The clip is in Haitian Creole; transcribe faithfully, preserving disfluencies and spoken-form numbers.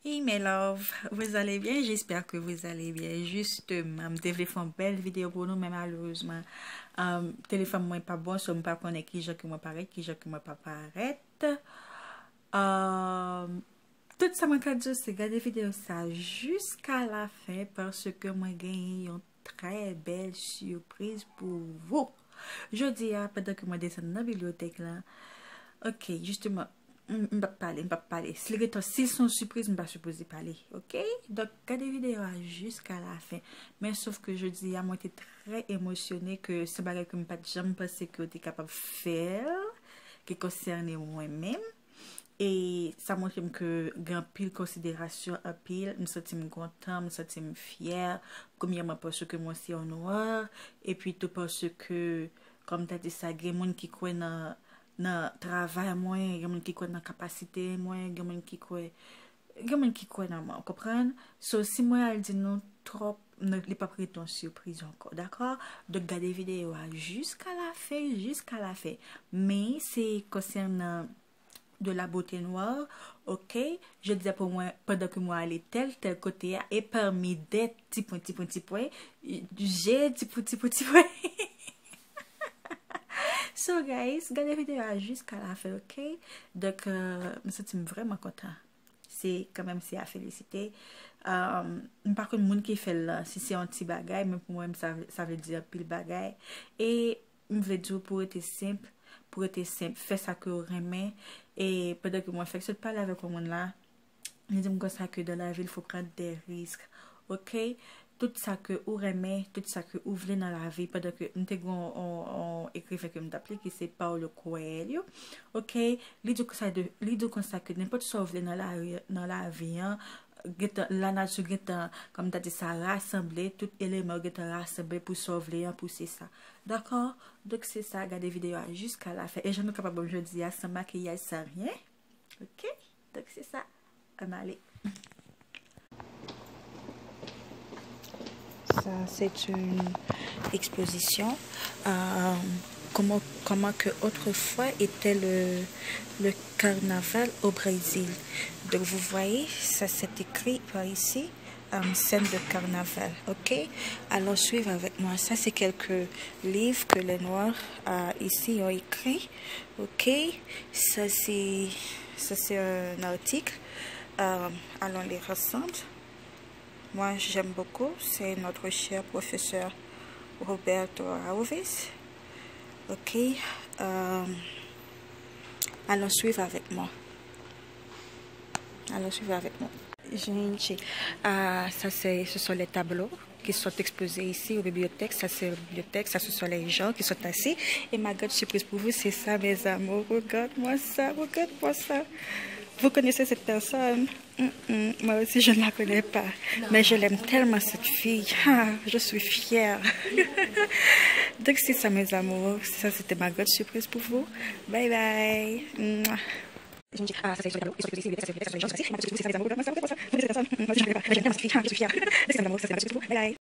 Hey mes love, vous allez bien? J'espère que vous allez bien. Justement, m te vle fè yon bèl videyo pou nou, men malerezman, um, telefòn mwen pa bon, so m pa konnen kijan ke mwen parèt, kijan ke mwen pa parèt. Um, tout sa mwen ka di w se gade videyo sa jiska la fen, paske mwen genyen yon trè bèl sipriz pou vou. Jodi a, pandan ke mwen desann nan bibliyotèk la, ok, jisteman, m, m p ap pale, m p ap pale. Si l gentan, si l se yon sipriz, m pa sipoze pale, ok? Donk, gade videyo a jiska la fen. Men sof ke jodi a, mwen te trè emosyone ke se bagay ke m pa t janm panse ke yo te kapab fè l, ki konsène mwen menm. E sa montre m ke gen anpil konsiderasyon, anpil. M santi m kontan, m santi m fyè. Premyèman, paske mwen se yon nwa. Epi tou paske, kòm ta di sa, gen moun ki kwè nan, nan travay mwen, gen moun ki kwè nan kapasite mwen, gen moun ki kwè, gen moun ki kwè nan mwen, w konprann? So, si mwen al di nou twòp, nou, li p ap rete yon sipriz ankò, dakò? Donk, gade videyo a jiska la fen, jiska la fen. Men, se konsènan de la beauté noire, ok? Je disais pou mwen, pandan ke mwen ale tèl, tèl kote a, e parmi des ti pwen, ti pwen, ti pwen, j'ai ti pwen, ti pwen, ti pwen. So, guys, gade videyo a jiska la fen, ok? Donk, euh, m santi m vrèman kontan. Se, kanmenm, se a felisite. Um, m pa konn moun ki fè l lan, si se yon ti bagay, men pou mwen, sa, sa vle di anpil bagay. E m vle di w pou rete senp, pou rete senp, fè sa ke w renmen. E pandan ke mwen fèk sot pale avèk yon moun la, li di m konsa ke dans la vie, il faut prendre des risques. Ok? Tout sa ke ou renmen, tout sa ke ou vle nan lavi, pandan ke m te gen yon, yon, yon ekriven ke m t ap li, ki se Paulo Coelho. Ok? Li di konsa de, li di konsa ke nenpòt sa w vle nan la, nan lavi an, gentan, lanati gentan, kòm ta di sa, rasanble, tout eleman yo gentan rasanble pou sa w vle an, pou se sa. Dakò? Donk se sa, gade videyo a jiska la fen. E jan nou kapab wè m jodi a, san makiyaj, san ryen. Ok? Donk se sa. Ann ale. Ça, c'est une exposition. Euh, comment, comment que autrefois était le, le carnaval au Brésil. Donc, vous voyez, ça, c'est écrit par ici, euh, scène de carnaval. Ok? Alors, suivez avec moi. Ça, c'est quelques livres que les Noirs, euh, ici ont écrit. Ok? Ça, c'est, ça, c'est un article. Euh, allons lire ensemble. Moi, j'aime beaucoup, c'est notre cher professeur Roberto Alves. Ok, euh, allons suivre avec moi. Allons suivre avec moi. Gente, ah, ça c'est, ce sont les tableaux qui sont exposés ici aux bibliothèques. Ça c'est la bibliothèque, ça ce sont les gens qui sont assis. Et ma grande surprise pour vous, c'est ça, mes amours. Regarde-moi ça, regarde-moi ça. Vous connaissez cette personne? Mm, mm, moi aussi, je ne la connais pas. Mais je l'aime tellement, cette fille. Ah, je suis fière. Donc, c'est ça, mes amours. Ça, c'était ma grande surprise pour vous. Bye bye. Mouah. Ah, ça, c'est sur les tableaux, ils sont exposés ici, ça, c'est ça, c'est les gens, ça, c'est ma petite, c'est ça, mes amours. Regarde-moi ça, regarde-moi ça. Vous connaissez cette personne? Mm, moi aussi, je ne la connais pas. Mais je l'aime tellement, cette fille. Ah, je suis fière. Donc, c'est ça, mes amours. Ça, c'est ma petite, bye bye.